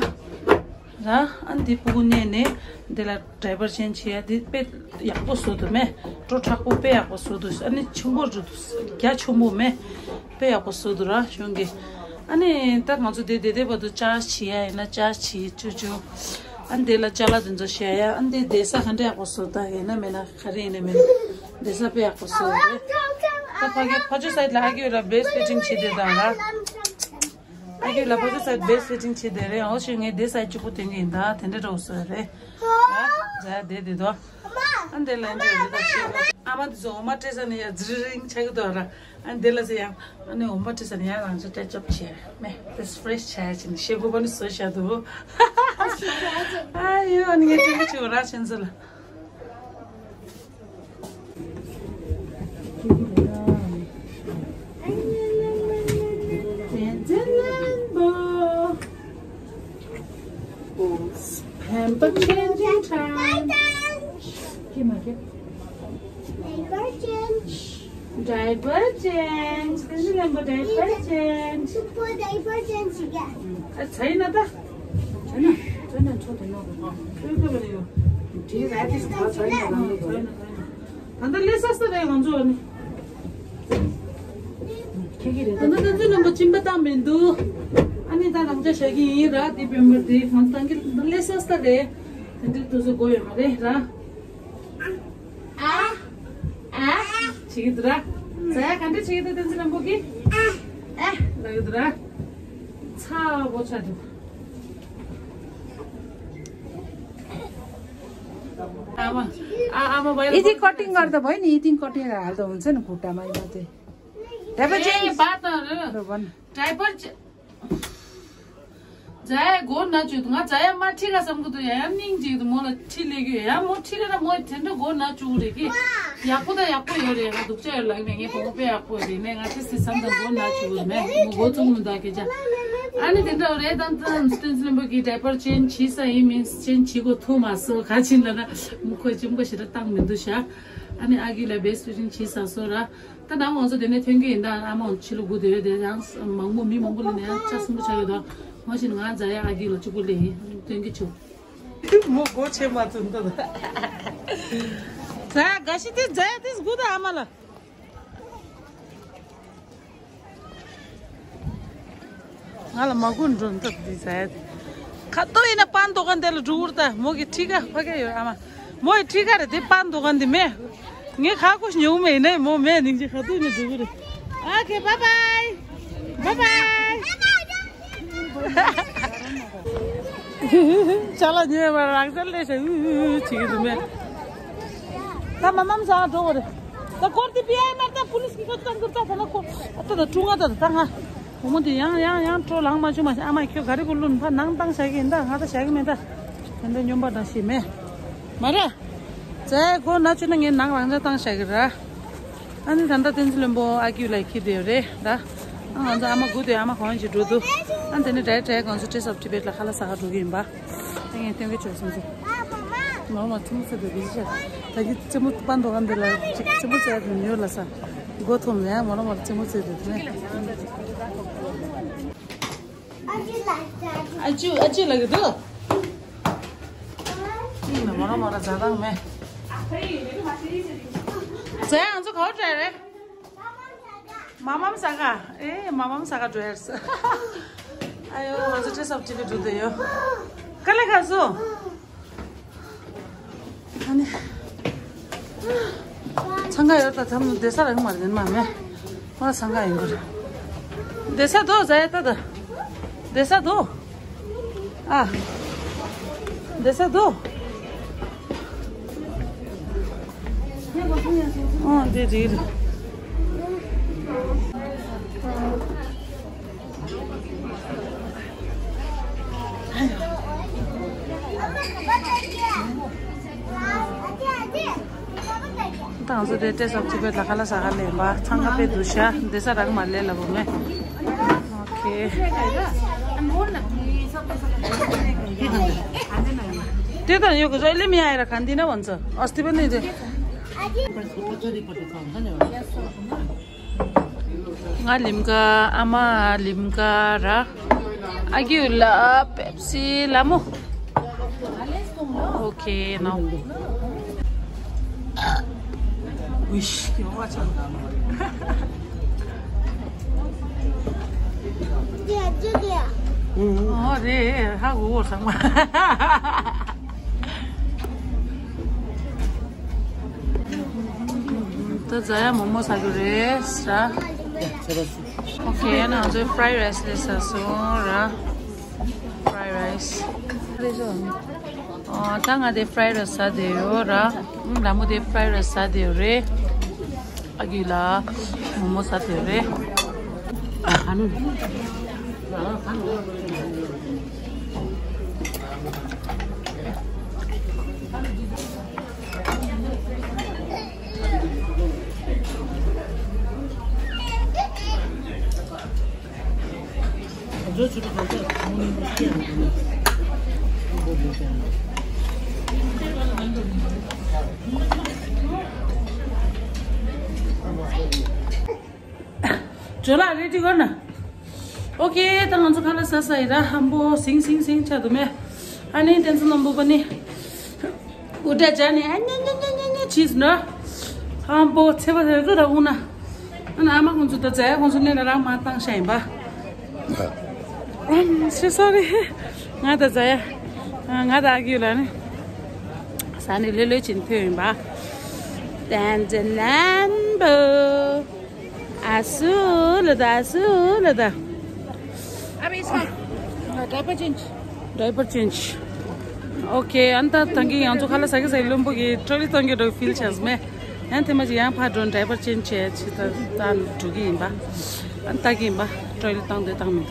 ར། ཨ་འདི་སྤུ་གུ་མནན་ནས་འདི་ལ་ཌའི་པར་ཅེན་བྱས་ཡ། འདི་དཔེ་ཡག་པོ་བཟོ་འདུག་མེ། སྤྲོ་མཁྲེགས་པོ་དཔེ་ཡག་པོ་བཟོ་འདུག་ཨ་ནི་ཆུང་པོ་འགྲོ་འདུག་རྒྱ་ཆུང་པོ་མེ། དཔེ་ཡག་པོ་བཟོ་འདུག་ར་གཞུང་གིས། ཨ་ནི་ད་ང་ཚོ་འདི་བསྡད་བསྡད་བར་དུ་ཅར་ཇི་བྱས་ཡ་ཡིན་ན་ཅར་ཇི་བྱས་བཅུག་བཅུག་ཨ་ནི་འདི་ལ་ཅ་ལག་དེ་ཚོ་བྱས་ཡ། ཨ་ནི་འདི་བསྡད་ས་ག་འདྲ་ཡག་པོ་བཟོ། ད་ཡིན་ན་མིན་ན་ག་རེ་ཡིན་ན་མིན་ན་བསྡད་ས་དཔེ་ཡག་པོ་བཟོ་རེད། ད་ཕ་གི་ཕ་ཆོས་སའིད་ལ་ཨ་གི་ར་བྷི་རེསི་ཕི་ཌིང་བྱས་བསྡད་དང་ར། ཨ་ཁུ་ལ་ཕ་ཆོས་སའིད་བྷི་རེསི་ཕི་ཌིང་བྱས་བསྡད་རེད། འོ་ཞེས་ངས་དེ་སའིད་གཅིག་པོ་སྟོན་གྱི་ཡིན། ད་དེ་འདྲ་འདྲ་བོ་བཟོས་རེད། ཨ་ཛ་དེ་དེ་དོ། ཨ་འདི་ལ་འདི་རེད། ད་ཅི་ཨ་མ་དེ་ཚོ་འོ་མ་སྤྲད་ས་ནས་ཡ་ཛི་རིང་ཆགས་ཀྱི་འདུག་ར། ཨ་འདི་ལ་ཟེར་ཡང་ཨ་ནི་འོ་མ་སྤྲད་ས་ནས་ཡ་རང་ཚོ་སྤྲད་ཅོབ་བྱས་མེ། དེ་ཕི་རེ་ཤི་ཆགས་ཡ་ཅིག་ནི་ཤེལ་སྒོ་པ་ནི་བཟོས་བཞག་འདུག་ཨ་ཡོ། ཨ་ནི་ངས་སྤྲད་གི་བྱེད་དགོས་ར་ཁྱེད་ཚོ་ལ། ཨ་ནི་ Pamper changing time. Diaper change. Diaper change. This is number diaper change. Super diaper change. छैन त। छैन, छैन, छोटो न। त्यो के भन्यो? ठिक राति छ, छैन, राम्रो भयो। छैन, छैन। अन्त लेसस त रे हुन्छ अनि। के के रे? अन्त त जुन नम्बर चिम्बा त मेन्दु। अनि त नम्बर चाहिँ सकिन राति पेम्बर दे। अन्त त लेसस त रे। अन्त तुझ गयो मरे र। आ, आ, छिकित र। जया खान्टे छिकित तेन्जिन बोकी। आ, आ, लगित र। छ बोछा दु। आमा, आ, आमा बाहिर यदि कटिङ गर्दा भयो नि, यदि कटिङ हाल्दा हुन्छ नि खुट्टामा यो चाहिँ। डाइपर ए, चेन्ज। बात न र। र भन। डाइपर चे-, जाया गोर न चुत, ང་जाया मा ठिक आसम को तो या निङ जी तो मोला ठिक लेग्यो या मो ठिक न मो थेन्डो गोर न चु रे कि। याको त याको यो रे, दुख चाहिँ लाग्ने के पो पे याको रे ने गा चाहिँ सिसम त गोर न चु ने। मो गो चुङ दा के जा। अनि थेन्डो रे दन त स्टेन्स नम्बर कि डाइपर चेन्ज छि सा इ मिन्स चेन्ज छि को थो मासो खा छिन ल न। मो को जिम को सिर ताङ मिन्दु सा। अनि आगि ला बेस्ट फिटिङ छि सा सो र। ད་ནང་ང་ཚོ་དེ་ནས་ཐོན་གྱི་ཡིན་ད། ཨ་མ་ཕྱི་ལོགས་སྒུག་བསྡད་ཡོད་དེ་ཡང་མང་པོ་མི་མང་པོ་ལ་ནས་ཡང་ཆ་སྲིན་པོ་ཆགས་ཡོད་ད། ང་ཞིག་ང་ཛ་ཡ་ཨ་གི་ལ་གཅིག་པུ་ལས་ཡིན་ཐོན་གྱི་ཆུ། མོ་སྒོ་ཕྱེ་མ་ཐུབ་འདུག་ཛ་ཡ་དགའ་ཤི་དེ་ཛ་ཡ་དེ་སྒུག་ད་ཨ་མ་ལ། ང་ལ་མ་གུ་འགྲོ་འདུག་འདི་ཟེར། ཁ་ཏོ་ཡིན་ན་པན་དོ་གན་དེ་ལ་འགྲོ་གུར་ད་མོ་གི་ཁྲི་ཀ་ཕ་གི་ཡོད་ཨ་མ། མོ་ཡི་ཁྲི་ཀ་རེད་དེ་པན་དོ་གན་འདི་མེད། ངས་ཁ་ཁོ་ཉོ་མེད་ནས་མོ་མེད་ནིང་ཅི་ཁ་ཏོ་ནས་འགྲོ་གི་རེད། ཨ་ཁེ་བཱ་བཱའི། བཱ་བཱའི། ཅ་ལག་ཉོས་པ་རང་ཅག་ལས་བྱ་ཨུ་ཨུ་ཨུ་བྱེད་ཀྱི་འདུག་མེད། ད་མ་མམ་ཟ་འགྲོ་བ་རེད། ད་སྐོར་དེ་པི་ཨའི་མར་ད་པུ་ལིས་ཀྱི་ཁ་ཚང་གི་ད་ད་ལ་ཁོ་ཨ་ད་ད་ཀྲུང་ཨ་ད་ད་ད་ང་བུ་མོ་དེ་ཡང་ཡང་ཡང་སྤྲོ་ལངས་མ་བྱུང་མ་ཤེས། ཨ་མ་ཁྱོད་ག་རེ་གོ་ལུན་ཕ་ནང་བཏང་བྱ་གི་ཡིན་ད་ང་ད་བྱ་གི་མེད་ད། དེ་འདྲ་སྨྱོན་པ་འདྲ་ཞིག་མེད་མ་རེད། ཙེ་ཁོ་ན་ཆུ་ན་ངས་ནང་རང་ཅག་བཏང་བྱ་གི་ར། ཨ་ནི་ད་ལྟ་བསྟན་འཛིན་བློན་པོ་ཨ་ཁྱུ་ལ་འཁྱེར་བསྡད་ཡོད་རེད་ད། ཨ་ང་ཚོ་ཨ་མ་སྒུག་དུས་ཨ་མ་གང་ཅིག་འགྲོ་འདུག་ཨ་དེ་ནི་འདྲ་འདྲ་ང་ཚོ་ཏྲེ་སོབ་ཊི་བེཊ་ལ་ཁ་ལག་ཟ་ག་འགྲོ་གི་ཡིན་པ། ངས་སྟོན་གི་བྱོས་སོང་ཚེ། མོ་མོ་ལྕི་མོ་བཙལ་འདོད་ཀྱི་ཤ། ད་གི་ལྕི་མོ་པན་དོ་ག་འདི་ལ་ལྕི་མོ་བཙལ་དུ་ཉོ་ལ་ས། མགོ་འཐོམ་ནས་མོ་མོ་ལ་ལྕི་མོ་བཙལ་འདོད་དེ་ནས། ཨ་ཅུ་ཨ་ཅུ་ལ་གི་འདུག་ཅི་ཡིན་ན་མོ་མོ་ལ་ཛ་དྲག་མེད། ཛ་ཡང་ཚོ་ག་བར་འགྲོ་རེད། མ་མམ་ས་ག་ཨེ་མ་མམ་ས་ག་འགྲོ་ཡར་ས། ཨ་ཡོ་ང་ཚོ་ཏྲེ་སོབ་ཊི་བེཊ་འགྲོ་འདོད་ཡོད། དཀའ་ལས་ཁག་སོང་། ཨ་ནི། འཚང་ཁ་ཡོད་ད་ཐམ་བསྡད་ས་རག་མ་རེད་མ་མེད། ང་འཚང་ཁ་ཡིན་གོ་རེད། བསྡད་ས་དོ་ཛ་ཡ་ད་ད། བསྡད་ས་དོ། ཨ། བསྡད་ས་དོ། ཨོ་དེ་རེད། ད་ང་ཚོ་དེ་ཏྲེ་སོབ་ཊི་བེཊ་ལ་ཁ་ལག་ཟ་ག་ལེན་པ་འཚང་ཁ་དཔེ་འདུག་ཤ་བསྡད་ས་རག་མ་ལེ་ལ་བུ་མེ། ཨོ་ཁེ། དེ་དང་ཡོད་གི་རོ་ལེ་མི་ཨ་ར་ག་འདི་ན་བོན་ཚོ་ཨོ་སྟི་པ་ནི་དེ། ང་ལིམ་ཀ་ཨ་མ་ལིམ་ཀ་ར། ཨ་ཁྱུ་ལ་པེབ་སི་ལ་མོ། ཨོ་ཁེ་ནོ། ཝིཤ་ཡོ་བ་ཆ། ཨོ་རེད་ཧ་གོ་བོར་ཚང་མ། ད་ཛ་ཡ་མོག་མོག་ཟ་རྒྱུ་རེད་ཟ། ཨོ་ཁེ་ཡ་ན་ང་ཚོའི་ཕ་རའི་རའི་སི་ལས་ཟ་སོང་ར། ཕ་རའི་རའི་སི། ཨོ་ད་ང་དེ་ཕ་རའི་རའི་སི་ཟ་དེ་ཡོད་ར། ལ་མོ་དེ་ཕ་རའི་རའི་སི་ཟ་དེ་ཡོད་རེད། ཨ་ཁྱུ་ལ་མོག་མོག་ཟ་དེ་ཡོད་རེད། ཨ་ནུ། ཇོ་ལགས་རེ་ཌི་གོ་ན། ཨོ་ཁེ། ད་ང་ཚོ་ཁ་ལག་ཟ་ས་ཡིན་ར། ཧམ་པོ་སིང་སིང་སིང་ཆགས་འདུག་མེ། ཨ་ནི་བསྟན་འཛིན་རྣམ་པོ་པ་ནི་འུར་སྒྲ་བརྒྱབ་ནས་ཨ་ཉེ་ཉེ་ཉེ་ཉེ་ཉེ་བྱས་ནོ། ཧམ་པོ་ཚེ་བ་ཟེར་དུ་ད་འུ་ན། ཨ་ན་ཨ་མ་ཁོང་ཚོ་ད་ཛ་ཡ་ཁོང་ཚོ་གནས་ལ་རང་མ་བཏང་ཤ་ཡིན་པ། ཨམ། སོ་རི། ང་ད་ཛ་ཡ། ང་ད་ཨ་ཁུ་ལ་ནི། ས་ནི་ལྷོད་ལྷོད་ཕྱིན་ཐོན་ཡིན་པ། བསྟན་འཛིན་རྣམ་པོ། ཨ་སུ་ལ་ད། ཨ་སུ་ལ་ད། ཨ་བི་ས། ཌའི་པར་ཅེན་ཇི། ཌའི་པར་ཅེན་ཇི། ཨོ་ཁེ། ཨན་ད་ཐང་གི་ཡང་ཚོ་ཁ་ལ་ས་གི་ས་ལོན་པོ་གི་ཊོ་ལི་ཐང་གི་ཌོག་ཕིལ་ཆགས་མེ། ཡང་ཐེངས་མ་ཅིག་ཡང་ཕར་འགྲོ་ཌའི་པར་ཅེན་ཇི་བྱས་ཅི་ད་ད་འགྲོ་གི་ཡིན་པ། ཨན་ད་གི་ཡིན་པ། ཊོ་ལི་བཏང་དེ་བཏང་མི་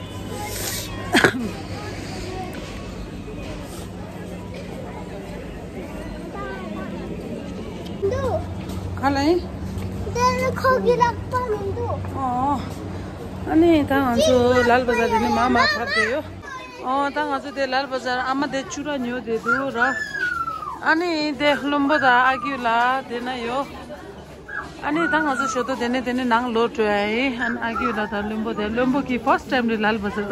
འདུག་འདུག་ག་ལ་ཡིན། འདི་ཁོ་གི་ལག་པ་མི་འདུག་ཨོ། ཨ་ནི་ད་ང་ཚོ་ལལ་བ་ཟར་དེ་ནི་མ་མ་ཕར་བསྡད་ཡོད། ཨོ། ད་ང་ཚོ་དེ་ལལ་བ་ཟར་ཨ་མ་དེ་ཆུ་ར་ཉོ་དེ་འདུག་ར། ཨ་ནི་དེ་བློན་པོ་དང་ཨ་ཁུ་ལགས་དེ་ན་ཡོད། ཨ་ནི་ད་ང་ཚོ་ཞོ་ཏོ་དེ་ནས་དེ་ནས་ནང་ལོག་འགྲོ་ཡ་ཡིན། ཨ་ནི་ཨ་ཁུ་ལགས་དང་བློན་པོ་དེ། བློན་པོ་གི་ཕར་སི་ཊི་ཊའིམ་རེད་ལལ་བ་ཟར།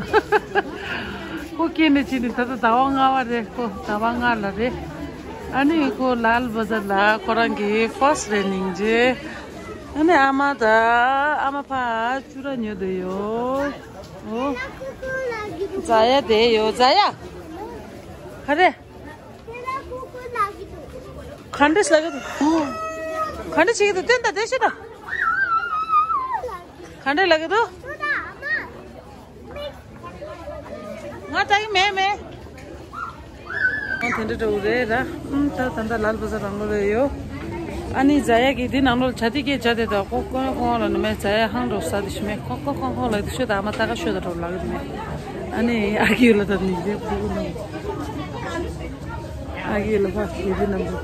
ཁོ་སྐྱེས་ནས་ཕྱིན་ནས་ད་ལྟ་ཟླ་བ་ལྔ་པ་རེད། ཁོ་ཟླ་བ་ལྔ་ལ་རེད། ཨ་ནི་ཁོ་ལལ་བ་ཟར་ལ་ཁོ་རང་གི་ཕར་སི་ཊི་རེད་སྙིང་རྗེ། ཨ་ནི་ཨ་མ་དང་ཨ་མ་ཕར་ཆུ་ར་ཉོ་དེ་ཡོད། ཨོ། ཛ་ཡ་དེ་ཡོད། ཛ་ཡ། ག་རེ། ག་འདྲས་ལ་གི་འདུག་ག་འདྲས་བྱེད་ཀྱི་འདུག་བསྟན་དང་བསྟན་ཤེས་དང་། ག་འདྲས་ལ་གི་འདུག་ང་ལྟ་གི་མེད་མེད། ཨ་དེ་འདྲ་འདྲ་བོ་རེད་ར། ཨུམ། ད་ད་ལྟ་ལལ་བ་ཟར་རང་ལོ་རེད་ཡོད། ཨ་ནི་ཛ་ཡ་གི་འདི་ནང་ལོ་ཇ་དེ་སྐད་ཇ་དེ་དང་ཀོ་ཀོ་ཀོ་ལ་ནི་མེད། ཛ་ཡ་ཧང་འགྲོ་ས་དེ་ཤི་མེད། ཀོ་ཀོ་ཀོ་ཀོ་ལ་དེ་ཤོད་དང་ཨ་མ་ད་ག་ཤོད་དང་འགྲོ་ལ་གི་མེད། ཨ་ནི་ཨ་ཁུ་ལགས་དང་ནི་རེད་བུ་གུ་ནང་། ཨ་ཁུ་ལགས་ཕ་ཡི་བི་རྣམ་པོ།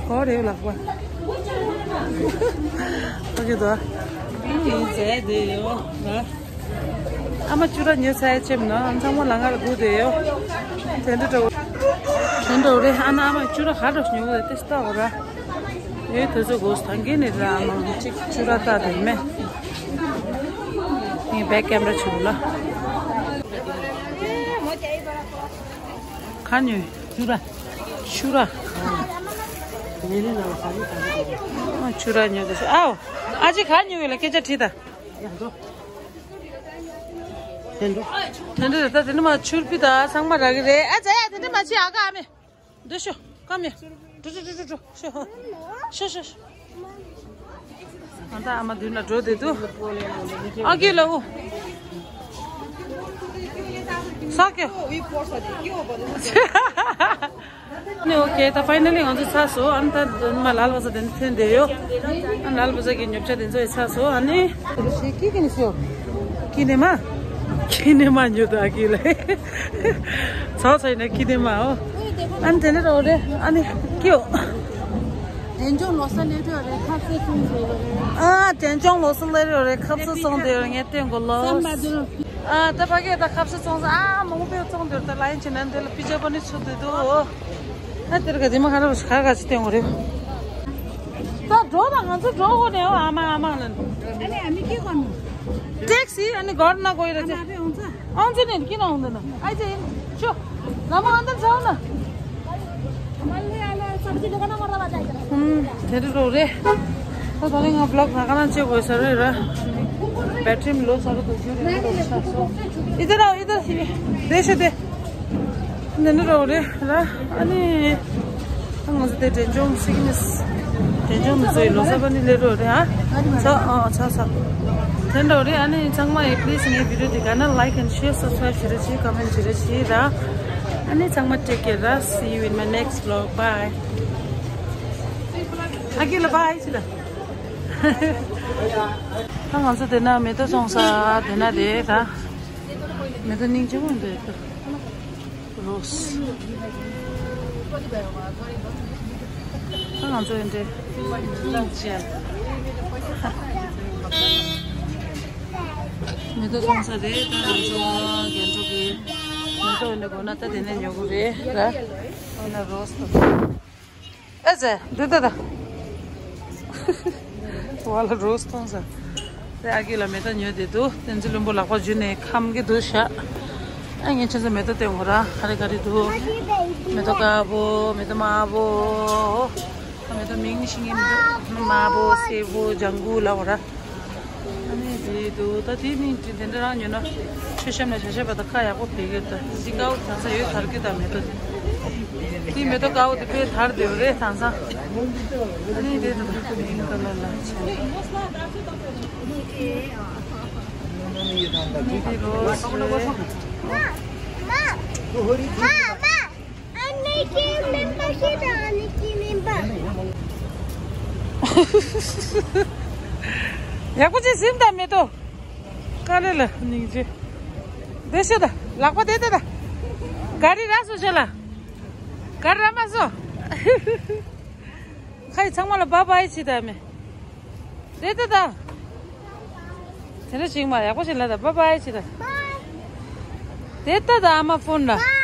ཁོ་རེ་ལགས་པ། ཨོ་ཁེ་དོ། ཨ་ནི་ཛ་ཡ་དེ་ཡོད་ང་། ཨ་མ་ཆུ་ར་ཉོ་ཚར་ཡ་ཆེམ་ན་ཨ་ཚང་མ་ལ་ང་ལ་སྒུག་བསྡད་ཡོད། དེ་འདྲ་འདྲ་བོ། དེ་འདྲ་བོ་རེད། ཨ་ན་ཨ་མ་ཆུ་ར་ག་འདྲ་ཉོ་གི་རེད་དེ་ལྟ་བ་ར། ཨེ་དེ་ཚོ་དགོས་ཐང་གི་ནི་ར། ཨ་མ་གཅིག་ཆུ་ར་ལྟ་དེ་མེད། ངའི་བེག་ཀེམ་ར་ཆུ་ར་ལ། ག་ཉོས། ཆུ་ར། ཆུ་ར། ཨ་ཆུ་ར་ཉོས་དེ་ཤི། ཨའོ། ཨ་ཅེ་ག་ཉོས་ཡོད་ལ་སྐད་ཆ་དྲིས་ད། དེ་འདྲ་དེ་འདྲ་ད་དེ་འདྲ་མ་ཆུར་པི་ད་ཚང་མ་རག་གི་རེད། ཨ་ཙ་ཡ་དེ་འདྲ་མ་བྱེད་ཨ་ཀ་ཨ་མེ། འདི་ཤོ་ཀ་མེ། འགྲོ་འགྲོ་འགྲོ་འགྲོ་འགྲོ་ཤོ་ཤོ་ཤོ་ཤོ། ཨ་ད་ཨ་མ་མདུན་ལ་འགྲོ་བསྡད་འདུག་ཨ་ཀི་ལ་འུ། ས་ཀྱོ། ནི་ཨོ་ཁེ། ད་ཕའི་ནལ་ལི་ང་ཚོ་ཚར་སོང་། ཨ་ནི་ད་མ་ལལ་བ་ཟར་དེ་ནི་ཐོན་བསྡད་ཡོད། ཨ་ནི་ལལ་བ་ཟར་གྱི་ཉོ་ཆ་དེ་ཚོ་ཡི་ཚར་སོང་། ཨ་ནི་ཁི་ནི་མ། ཁི་ནི་མ་ཉོ་ད་ཨ་ཀི་ལ། ཚ་ཚ་ཡིན་ན་ཁི་ནི་མ་ཨོ། ཨ་ནི་དེ་ནི་རོ་རེ་ཨ་ནི་ཀིའོ། དྲན་ཆུང་ལོ་གསར་སླེབས་ཡོད་རེད། ཁ་ཟས་བཙོང་བསྡད་ཡོད་རེད། ཨ་དྲན་ཆུང་ལོ་གསར་སླེབས་ཡོད་རེད། ཁ་ཟས་བཙོང་བསྡད་ཡོད་རེད། ངས་སྟོན་དགོས་ལོ། ཨ་ད་ཕ་གིར་ད་ཁ་ཟས་བཙོང་ས་ཨ་མང་པོ་བཙོང་འདུག་ད་ལ་ཡིན་ཕྱིན་ན་འདི་ལ་པི་ཇ་པ་ནི་ཚུད་འདུག་ཨ་དེར་ག་དེ་མ་ཧ་ར་བ་ཤ་ག་ཅི་སྟོན་དགོས་རེད། ད་འགྲོ་ད་ང་ཚོ་འགྲོ་དགོས་ནས་ཨ་མ་ཨ་མ་ལ་ནི། ཨ་ནི་ཨ་མི་ཀི་གོ་ནི། ཊེག་སི་ཨ་ནི་གོར་ན་གོ་ཡི་ར་ཅེ། ཨང་ཅི་ནི་ཀི་ན་འོང་ད་ན་ཨ་ཅེ་ཡིན་ཆོ། ལ་མ་ཨ་ད་ཚ་ན། ཨུམ། དེ་འདྲ་རོ་རེད། ད་ད་རེས་ང་བི་ལོག་ང་ག་རང་བྱེད་དགོས་ས་རེད་ར། བེ་ཊི་རི་ལོ་ས་རུ་དུ་རྒྱུ་རེད་ར། ཨི་ད་ར་ཨི་ད་ར་ཤི་རེད་ཤི་དེ། དེ་འདྲ་རོ་རེད་ར། ཨ་ནི། ང་ཚོ་དེ་དྲན་ཆུང་སི་ཀི་ནི་སི། དྲན་ཆུང་མི་ཚོ་ཡི་ལོ་གསར་པ་ནི་སླེབས་རོ་རེད་ཨ། ཚ་ཨ་ཚ་ཚ། དེ་འདྲ་རོ་རེད། ཨ་ནི་ཚང་མ་ཡི་པི་ལི་སི་ངའི་བི་ཌི་ཡོ་དེ་ག་ན་ལའིཀ་ཨེན་ཤེར་སབ་སི་ཀ་རའིབ་བྱེད་ར་ཤི་ཀོ་མེན་ཊི་བྱེད་ར་ཤི་ར། ཨ་ནི་ཚང་མ་ཊེག་ཀེར་ར། See you in my next vlog. Bye. ཨ་ཀི་ལ་བྷའི་ཟེར་ད། ད་ང་ཚོ་དེ་ན་མེ་ཏོག་བཙོང་ས་དེ་ན་རེད་ད། མེ་ཏོག་སྙིང་རྗེ་མོ་འདུག་ད། རོ་སི། ད་ང་ཚོ་འདི་འདྲའི་སྙིང་རྗེ། མེ་ཏོག་བཙོང་ས་རེད་ད། ང་ཚོ་རྒན་གྲོགས་ཀྱི་མེ་ ལོ་ནི་གོ་ན་ད་དེ་ནས་ཉོ་གི་རེད་ར། ཨ་ན་རོ་སི་ཏོ། ཨེ་ཙེ་འདི་ད་ད། བ་ལ་རོ་སི་གཏོང་ས། དེ་ཨ་ཀི་ལ་མེ་ཏོག་ཉོས་བསྡད་འདུག་བསྟན་འཛིན་བློན་པོ་ལག་པ་འཇུས་ནས་ཁམ་གི་འདུག་ཤག་ཨ་ངས་ཁྱེད་ཚོ་མེ་ཏོག་སྟོན་དགོས་ར། ག་རེ་ག་རེ་འདུག་མེ་ཏོག་དཀར་པོ། མེ་ཏོག་དམར་པོ། ཨ་མེ་ཏོག་མིང་ནི་ཤེས་ཀྱི་མི་འདུག་དམར་པོ་སེར་པོ་ལྗང་གུ་ལབ་དགོས་ར། ཨ་ནི་དེ་འདུག་ད་དེ་ནི་དེ་འདྲ་རང་ཉོས་ན་མཆོད་བཤམས་ལ་བྱ་བྱ་བ་དང་ཁ་ཡག་པོ་ཕེབས་ཀྱི་འདུག་འདི་དཀར་པོ་དེང་སང་ཡོད་དར་གྱི་འདུག་མེ་ཏོག་དེ། དེ་མེ་ཏོག་དཀར་པོ་དེ་དཔེ་དར་བསྡད་ཡོད་རེད་དེང་སང་། ཨ་ནི་དེ་འདུག་ད་མིང་ཀ་ལ་ལ་ཆེ། ཨ་ནི་དེ་རོ་སི་རེད། ཨ་ནི་ཀི་མིན་པ་ཤི་ད་ཨ་ནི་ཀི་མིན་པ། ཡག་པོ་ཅིག་ཟིན་ད་མེ་ཏོག་དཀའ་ལས་ལ་སྙིང་རྗེ། བསྡད་ཤོག་ད། ལག་པ་བསྡད་ད་ད། ག་རི་རག་སོང་ཤོག་ལ། ག་རི་རག་མ་སོང་། ཁ་ཡི་ཚང་མ་ལ་བྷའི་བྷའི་བྱེད་ད་མེ། བསྡད་ད་ད། དེ་འདྲ་ཞིག་མ་ཡག་པོ་ཞིག་ལ་ད་བྷའི་བྷའི་བྱེད་ད། བསྡད་ད་ད་ཨ་མ་ཕོན་ལ།